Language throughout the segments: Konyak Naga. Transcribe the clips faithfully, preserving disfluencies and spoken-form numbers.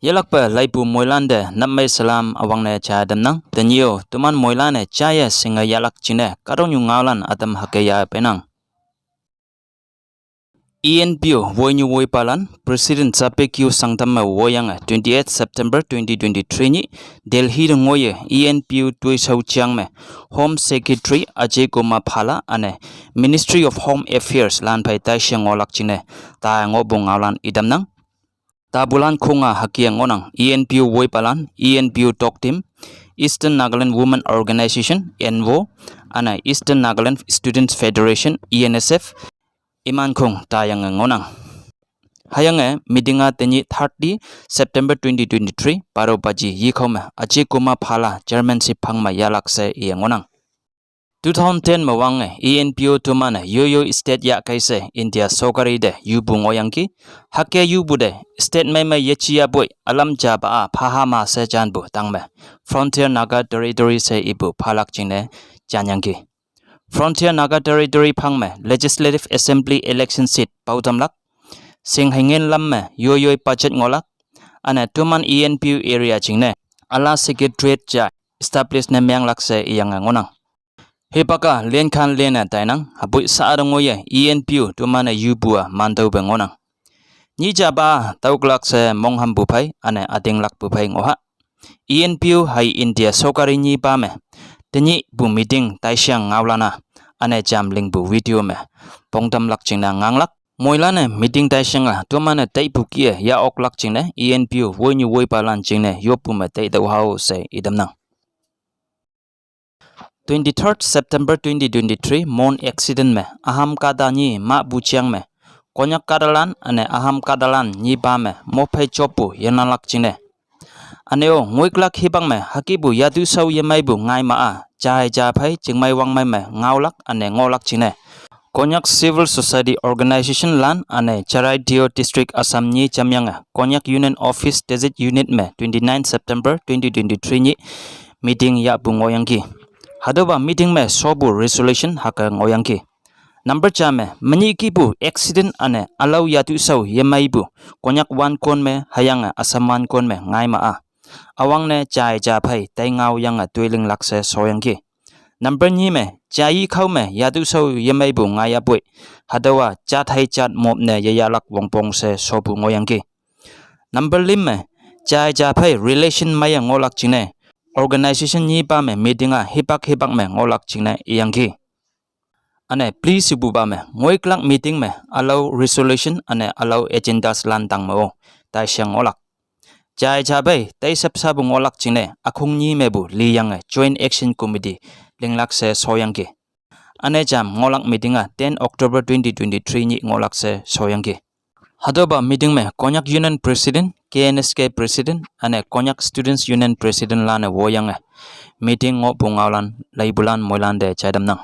Yelakpe laipu moilan te napmei salam üwangne jai tamnang. Tenyih-o toman moilan-e jaiye shinge yahlak jingne kahtoknyu ngaolan ütam hüke ya peinang. E N P O woinyu woipalan President Sapekyo Sangtam me woiyange twenty-eight September twenty twenty-three nyih Delhi te ngoiye E N P O toishao jiang me Home Secretary Ajay Kumar Bhalla üne Ministry of Home Affairs lan phei taisheng ngohlak jingne ta ngohpu ngaolan itamnang. Tapulan khonga hüke ngohnang: E N P O woipalan, E N P O talk team, Eastern Nagaland Women Organization, E N W O, üne Eastern Nagaland Students Federation, E N S F, iman khong tayange ngohnang. Hüyange meeting-a tenyih thirty September twenty twenty-three baro baji yikhao me Ajay Kumar Bhalla chairmanship phang me yahlak she iye ngohnang. Two thousand ten me wange E N P O toman-e yoi yoi state yahkei she India sokari te yupu ngohyangki. Hüke yupu te state mei me yejiapoi ülam japa-a phaha ma she janpu tangme Frontier Naga Territory she ipu phalak jingne janyangki. Frontier Naga Territory phang me Legislative Assembly election seat paotamlak. Shing hei ngen lam me yoi yoi budget ngohlak. Üne toman E N P O area jingne üla secretariat ja establish ne menglak she iyange ngohnang. Hipak-a lenkhan lene tainang, hüpoi sha-a te ngoiye E N P O toman-e yupu-a mantüope ngohnang. Nyi japa tüoklak she monghampu phei üne ütinglakpu phei ngohha. E N P O hei India sokari nyipa me tenyihpu meeting taisheng ngaolan-a üne jam lingpu video me pongtamlak jingne nganglak. Moilan-e meeting taisheng-a toman-e taipu kih-e yah oklak jingne E N P O woinyu woipalan jingne yoppu me taitüoh hao she itamnang. Twenty-third September twenty twenty-three Mon accident me Aham kahta nyi mahpu jiang me Konyak kahtalan üne Aham kahtalan nyipa me mophei joppu yenanlak jingne üne-o ngoiklak hipak me hükepu yatushao yemeipu ngai ma-a jai ja phei chingmei wangmei me ngaolak üne ngohlak jingne Konyak Civil Society Organization lan üne Charaideo District Assam nyi jamyange Konyak Union Office Tezit Unit me twenty-nine September twenty twenty-three nyih meeting yahpu ngohyangki. Hatüopa meeting me shopu resolution hüke ngohyangki. Number ja me menyih kihpu accident üne ülao yatushao yemeipu Konyak wankon me hüyange Assam wankon me ngai ma-a üwangne jai ja phei tei ngaoyange toilinglak she shoyangki. Number nyi me jayi khao me yatushao yemeipu ngaiyapoi hatüowa jat hei jat mop ne yeyahlak wongpong she shopu ngohyangki. Number lüm me jai ja phei relation meiye ngohlak jingne organization nyipa me meeting-a hipak hipak me ngohlak jingne iyangki. Üne peli shepupa me ngoiklak meeting me ülao resolution üne ülao agendas lan tang me-o taisheng ngohlak. Jai ja phei teishap shapu ngohlak jingne ükhong nyi mepu liyange Joint Action Committee linglak she shoyangki. Üne jam ngohlak meeting-a ten October twenty twenty-three nyih ngohlak she shoyangki. Hatüopa meeting me Konyak Union President, K N S K President üne Konyak Students Union President lan-e woiyange meeting ngohpu ngaolan leipulan moilante jai tamnang.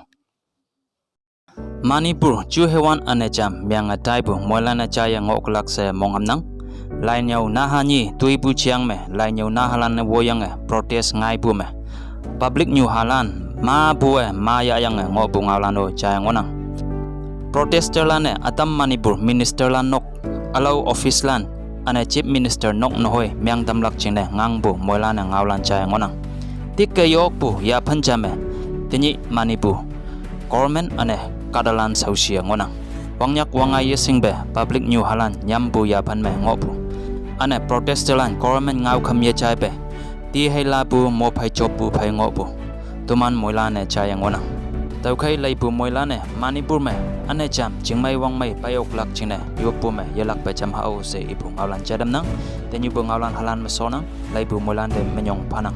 Manipur juhewan üne jam myange taipu moilan-e jaiye ngohlak she monghamnang. Lainyüo naha nyi toipu jiang me lainyüo nahalan-e woiyange protest ngaipu me public nyuhalan mapu-e ma yahyange ngohpu ngaolan-o jai ngohnang. Protesterlan-e ütam Manipur ministerlan nok, ülao officelan üne Chief Minister nok nehoi meng tamlak jingne ngangpu moilan-e ngaolan jai ngohnang. Tikke yokpu yaphan ja me tenyih Manipur government üne kahtalan shaoshi-e ngohnang. Wangnyak wangngai yeshingpe public nyuhalan nyampu yaphan me ngohpu üne protesterlan government ngaokham yejaipe ti hei lapu mop hei joppu phei ngohpu toman moilan-e jaiye ngohnang. Tüokhei leipu moilan-e Manipur me üne jam chingmei wangmei peioklak jingne yoppu me yelakpe jam ha-o she ipu ngaolan jai tamnang. Tenyihpu ngaolan halan me shonnang, leipu moilante minyong phanang.